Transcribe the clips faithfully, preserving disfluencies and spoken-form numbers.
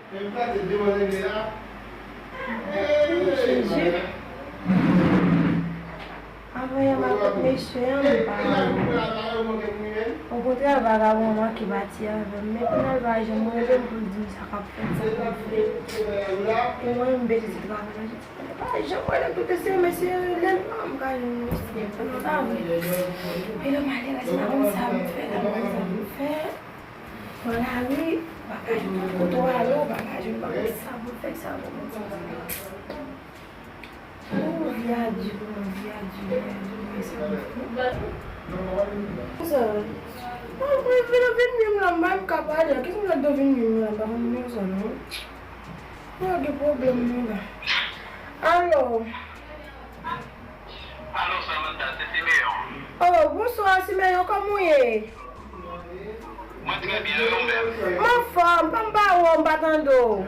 Jezi. Anmwey, anba kot mesye an, m pa wè. Okontrè, vagabon an manke pati avè m. Men kounye a l pa janm rele m pou l di m sa k ap fèt, sa k ap fèt. E mwen menm, m bezwen ti travay la, jodi. Li pa janm rele m, tout se mesye rele m, m ka jwenn mesye. Ann pa vre. E lè m ale la, se pa konn sa m fè, la m konn sa m fè. Nan lari, bagay, kote w ale, w pa ka jwenn, pa konn sa pou fè, sa pou fè. Oh, vi a di pou mwen, vi a di, vi a di, men sa pou fè. Sa, mwen vin, vin, vin, vin, la, m pa ka pale, kisa m la do vin, vin, la, m pa konn sa, non. Mwen gen pwoblèm, mwen la. Alo. Alo, Samantha, se Simeyon. Oh, bonswa, Simeyon, kòman w ye? Mwen trè byen, e ou menm? M anfòm, pa m pa wè w, m pa tande w.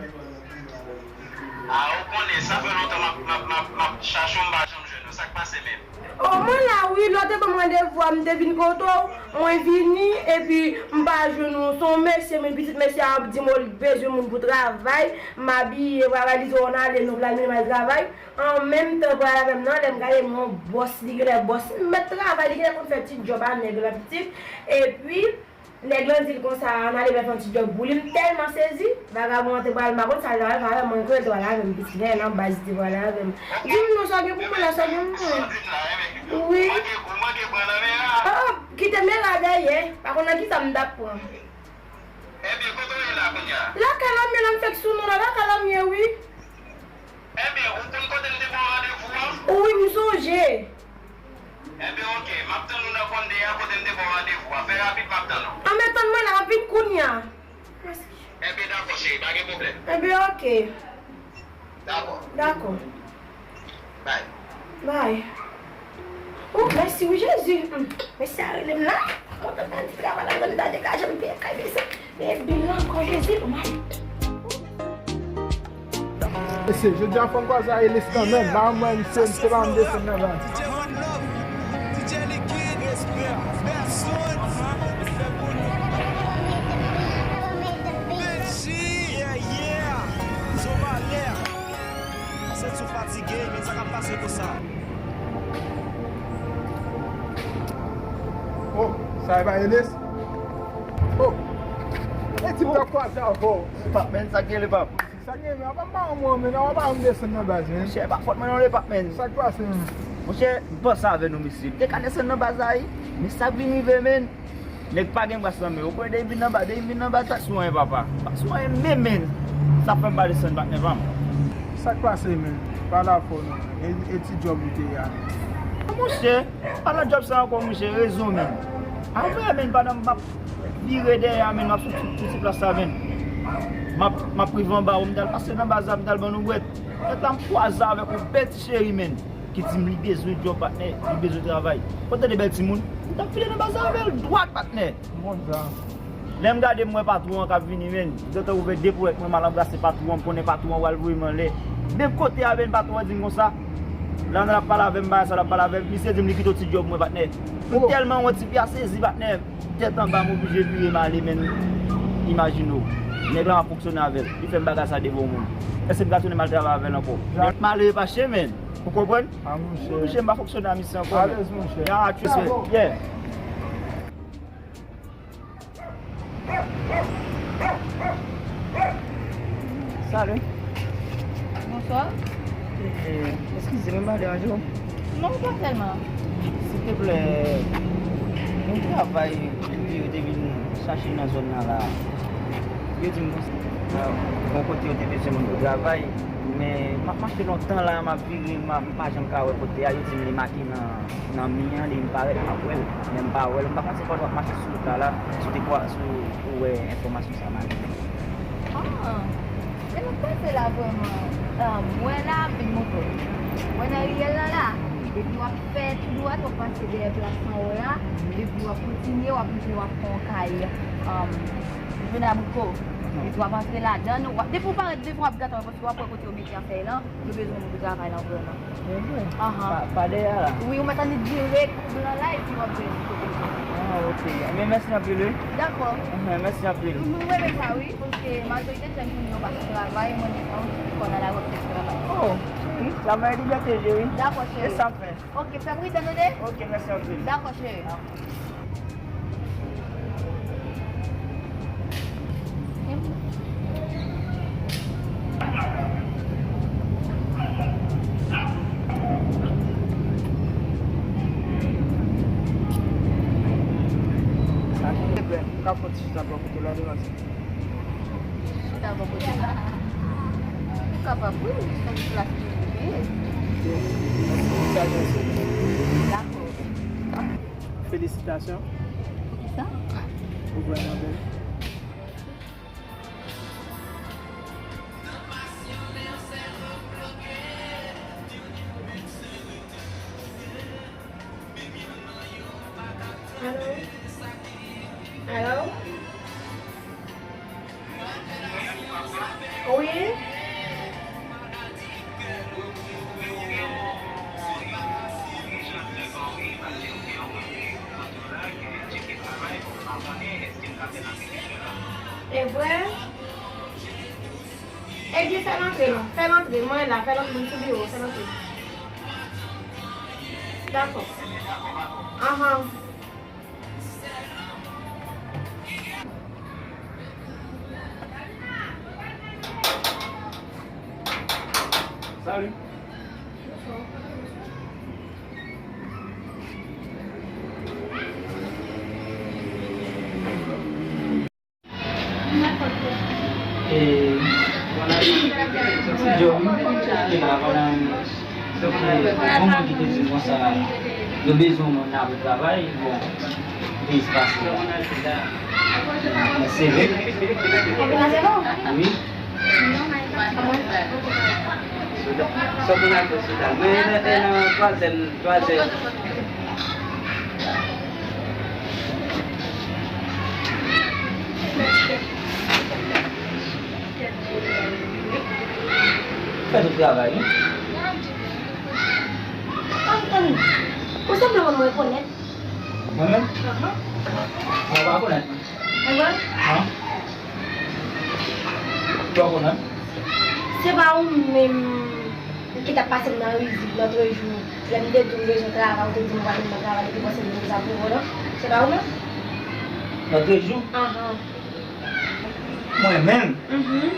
A, ou konnen, sa fè lontan m ap, m ap, m ap, m ap chache w, m pa janm jwenn ou. Sa k pase menm? Oh, mwen la, wi, lè w te ban m randevou a, m te vin kote w, mwen vini, epi m pa jwenn ou. Se yon mesye, men pitit mesye a ap di m, oh, li bezwen moun pou travay, m abiye, vwala, li di w, ann ale, nou pral mennen m al travay. An menm tan pral avè m nan, lè m gade m yon bòs, li genlè bòs, m mèt travay, li genlè konn fè ti djòb a nèg la pitit. Epi, nèg lan di l konsa, ann ale m al fè yon ti djòb pou li. M tèlman sezi, vagabon an te pral, m pa konn sa l t pral fè avè m, mwen kwè l te pral avè m, pitit, lè nan baz li te pral avè m. Di m non, sa w gen pou mwen la, sa w gen pou mwen. Wi. Oh, kite men la dèyè, pa konn nan kisa m t ap pran. Ebyen, kote w ye la kounye a? Lakay la m ye la, m fèk sou non la, lakay la m ye, wi. Ebyen, ou konn kote m te ba w randevou an? Wi, m sonje. Ebyen, oke, m ap tann ou nan konde a kote m te ba w randevou a. Fè rapid, m ap tann ou. Anben, tann mwen la, m ap vin kounye a. Ebyen, dakò, cheri, pa gen pwoblèm. Ebyen, oke. Dakò. Dakò. Bay. Bay. Oh, mèsi wi, Jezi. Hmm. Mesye a rele m la. Kontan nan ti travay la, m ta degaje m peye kay mesye. Men bil la ankò, Jezi, oh my. Mesye, jodi a fò m kwaze a Elis kanmenm. Ba mwen, misye, misye pa m desann nan baz. Santi w fatige, men sa k ap pase konsa? Oh, sa e pa Elis? Oh, e tip k ap kwaze avè w. Pap, men sa k gen le pap? Sa k gen, men apa m pa yon mò, men apa m pa yon desann nan baz, men? Monchè, pa fòt mwen non le pap, men. Sa k pase, men? Monchè, m panse avè nou, mesye. M te ka desann nan baz la, wi. Men sa k vin rive, men. Nèg pa gen bras nan men. Ou konnen depi m vin nan baz, depi m vin nan baz, pa sou anyen, papa. Pa sou anyen menm, menm. Sa fè m pa desann patnè pa m. Sa k pase, menm? Pale avè w non. E, e ti djòb ou te ye a? Monchè, pa nan djòb sa ankò, monchè. Rezon, menm. Avè, menm, pandan m ap vire dèyè a, menm, m ap sot sou ti plas la, menm. M ap, m ap rive anba ou, m t al pase nan baz la, m t al ban nou bwèt. Nèg la, m kwaze avèk yon bèl ti cheri, menm. Ki di m li bezwen djòb, patnè, li bezwen travay. Ou tande bèl timoun? M t ap file nan baz la avè l dwat, patnè. Lè m gade, m wè patwon an k ap vini, menn. Li gentan ouvè de ponyèt mwen, m al anbrase patwon an, m konnen patwon an pral voye m anlè. Menm kote a, menn, patwon an di m konsa. Lè l ap pale avè m, bagay sa l ap pale avè m, misye di m li kite yon ti djòb mwen, patnè. M tèlman wont, ti pye a sezi, patnè. Tèt anba, m oblije vire m ale, menn. Imajine w. Nèg la m ap fonksyone avè l. Li fè m bagay sa devan yon moun. Èske m ka tounen m al travay avè l ankò? M ale fache, menn. Ou konprann? Ah, monchè. Monchè, m pa fonksyone a misye ankò, menn. Alèz, monchè. Ya, tu sais. Yeah. Salut. Bonswa. Eh, eskize m, m pa deranje w? Non, pa tèlman. Silteplè, yon travay yo te vin chache nan zòn nan la. Yo di m konsa, bon kote yo te bezwen moun pou travay, men m ap mache lontan la, m ap vire, m ap, m pa janm ka wè kote a. Yo di m li make nan, nan mi an, li parèt, m ap wè l, men m pa wè l. M pa konn si fò w ap mache sou wout la, la, si w te kwa, si w, ou wè enfòmasyon sa, m a di. Ah, men nou pase la vrèman. Ah, mwen la, m vin montre w. Mwen nan riyèl la, la, epi w ap fè tou dwat, w ap pase dèyè plas anwo la, epi w ap kontinye, w ap rive, w ap pran yon kay. um, jwenn abriko. Epi w ap antre ladan l. W ap, depi w parèt devan, w ap gade, w ap wè kote yo mete afè lan. Yo bezwen moun pou travay lan vrèman. Ebyen, ahan, pa, pa dèyè a la. Wi, ou mèt annik dirèk, ou pran la, epi w ap jwenn kote l ye. Ah, ok. Men mèsi anpil, wi. Dakò. Ahan, mèsi anpil. Mhm, mwen menm sa, wi. Paske majorite jèn kounye yo pa sou travay, mwen menm sa, wi, fò nan lari w ap chèche travay. Oh, cheri, travay libète, cheri. Dakò, cheri. E sa m fè. Ok, fè m ri, tande. Ok, mèsi anpil. Dakò, cheri. Sa ki te bèl, m ka fè ti chita bò kote la devan sa. Chita bò kote la. Ou kapab, wi, se yon plas ki byen. Dakò. Felisitasyon. Poukisa? Ou vrèman bèl. Alo? Alo? Wi? E vre? Ebyen, fè l antre non. Fè l antre. Mwen la, fè l antre. M sou biwo, fè l antre. Dakò. Ahan. Salut. E, ti Joe, ki la, pandan, e, yon moun ki te di m konsa, yo bezwen yon moun la pou travay, bon, m te espase. Men se vre. Wi. Sòt nan, sòt nan, sòt nan. Men, e, e, nan twa zè, twa zè. Fè tout travay, wi. Ann, ann. Ou sanble konn mwen rekonèt. Mwen menm? Ahan. Mwen pa rekonèt mwen. Mwen? Non. Ou pa rekonèt? Se pa ou menm ki t ap pase m nan rizib lòtrejou, lè m te di w m bezwen travay, ou te di m w pral ban m travay, epi w panse m te dezaprove w lan? Se pa ou menm? Lòtrejou? Ahan. Mwen menm? Mhm.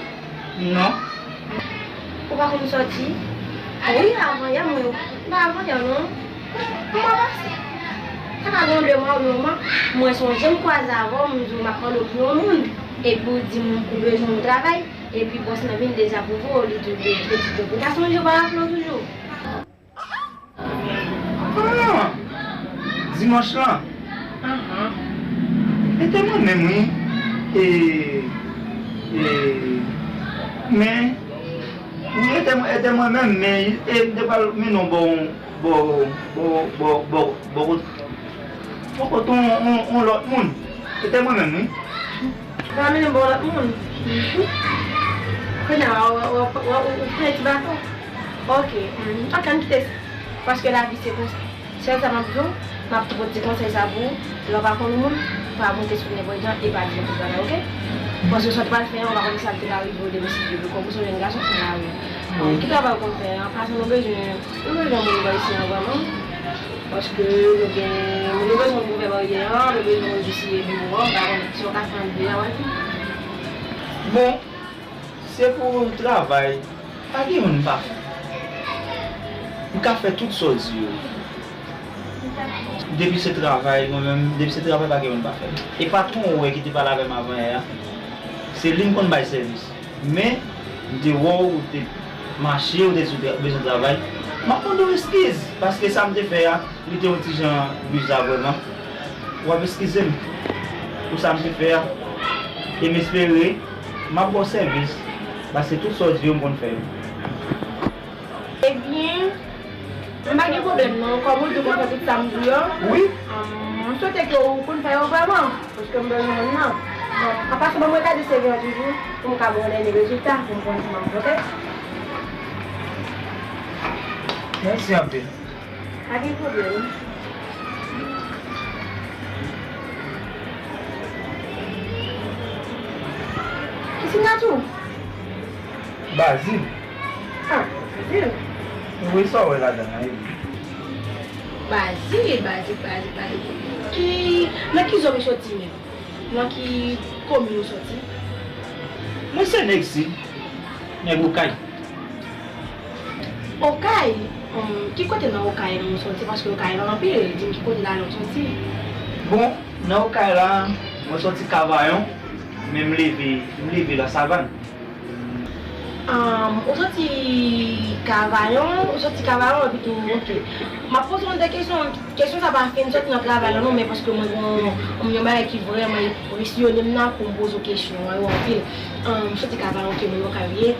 Non. Ou pa konn sòti? Wi, avan yè, mwen, pa avan yè, non. Mwen pase. Sa ka gen de mwa, yon mwa, mwen sonje m kwaze avè w, m di w m ap mande w pou yon moun. Epi w di m ou bezwen yon travay. Epi bòs lan vin dezaprove w, li di w de, de ti djòb. Ou ka sonje w pa raple w toujou? Ah! Dimanch lan? Ahan. E te mwen menm, wi. E, e, men, wi, e te, e te mwen menm, men, e, m te pral mennen w bò, bò, bò, bò, bò, bò, bò, bò kote yon, yon, yon lòt moun. Se te mwen menm, wi. Ou pral mennen m ba yon lòt moun? Kounye a, w, w, w, w, ou pran ti baton? Ok, mm, ok, ann kite sa. Paske lavi se konsa. Sèl sa m ap di w, m ap tou pote ti konsèy sa pou ou. Lè w pa konn yon moun, pa monte sou nenpòt jan e pa di l pou bagay, ok? Paske sa w t pral fè an, ou pa konn sa k te ka rive w demen si Dye vle. Kòm ou se yon jèn gason, sa ka rive. Bon, ki travay ou konn fè an? Paske nou bezwen, nou bezwen moun bò isi an vrèman. Paske nou gen, nou bezwen moun pou ouvè baryè an, nou bezwen moun pou siye biwo an, m pa konnen si w ka fè ann de a, w a di. Bon, se pou travay, pa gen youn m pa fè. M ka fè tout sa w di yo. Depi se travay, mwen menm, depi se travay, pa gen youn m pa fè. E patwon ou wè ki te pale avè m avan yè a, se li m konn bay sèvis. Men, m te wè w, ou te mache, ou te di w te bezwen travay. M ap mande w eskiz, paske sa m te fè a, li te yon ti jan biza vrèman. W ap eskize m pou sa m te fè a. E m espere m ap ba w sèvis, paske tout sa w di yo, m konn fè yo. Ebyen, m pa gen pwoblèm non, kòm ou di w konn fè tout sa m di w yo. Wi. Ahn, m swete ke w konn fè yo vrèman, paske m bezwen moun nan. Ban mwen gade CV an toujou, pou m ka ba w dènye rezilta, pou m konn kòman m vote. Mèsi anpil. Pa gen pwoblèm. Ki siyati w? Bazil. Ah, Bazil. Wi, sa w wè ladan an, wi. Bazil, Bazil, Bazil, Bazil. Ki, nan ki zòn ou soti menm? Nan ki komin ou soti? Mwen se nèg sid, nèg Okay. Okay? Hum, ki kote nan Okay lan ou soti? Paske Okay lan anpil. Di m ki kote la ou soti. Bon, nan Okay la, mwen soti Kavayon, men m leve, m leve Lasavann. Ahn, ou soti Kavayon, ou soti Kavayon, epi tou, ok. M ap poze w de kesyon, kesyon sa pa fin soti nan travay la non, men paske mwen gen yon, yon bagay ki vrèman enpresyone m nan pou m poze w kesyon an, yo anpil. Ahn, m soti Kavayon, ok, mwen yon Kavayon.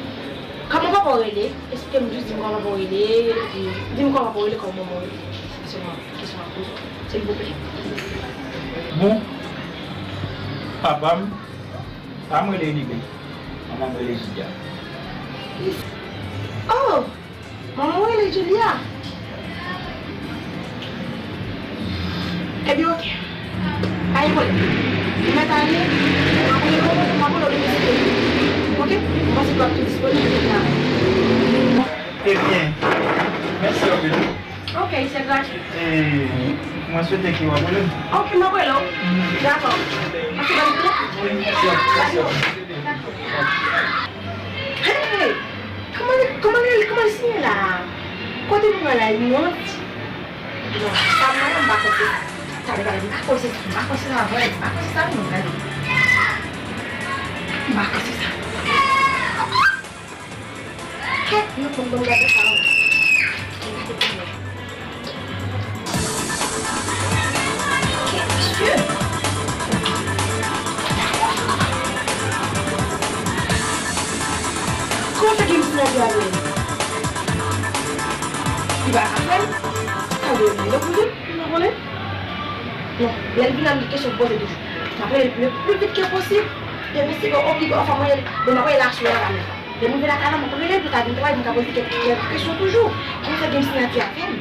Kòman papa w rele? Esplike m jis, di m kòman papa w rele, epi di m kòman papa w rele, kòman manman w rele. Se sèlman kesyon m ap poze w, silvouplè. Bon, papa m, papa m rele Liben. Manman m rele Julia. Oh! Manman w rele Julia. Ebyen, ok. Pa gen pwoblèm. Ou mèt ale, m ap rele w, m ap rele w depi site. Ok? M panse w ap tou disponib pou travay. Ebyen, mèsi anpil. Ok, se gratui. E, mwen swete ke w ap rele m. Ok, m ap rele w. Dakò. Mèsi anpil. Wi, mèsi anpil. Dakò. Hey! Kòman li, kòman li, kòman li siyen la? Kote nou pral la, li wont? Non, sa m nan, m pa kwè se sa. Talè, talè, m pa kwè se sa, m pa kwè se sa vre, m pa kwè se sa non, gade. M pa kwè se sa. Kèt, nou konn ban m gade sa, wi. Gade pou mwen. Kèt, mesye. Kòman sa gen misye nan vi a menm? Li pa ka fè l. Sa vle di, li nan prizon, li nan konnen. Non, lè l vin la, li kesyon pou poze toujou. M ap rele l le pli vit ke posib. Depi si gen obligi, anfen, mwen, bon, m ap rele l aswè a la menm. Lè m rive lakay la, m ap rele l pou l ka vin travay, pou m ka poze kèk, kèk kesyon toujou. Kòman sa gen siyati avè m?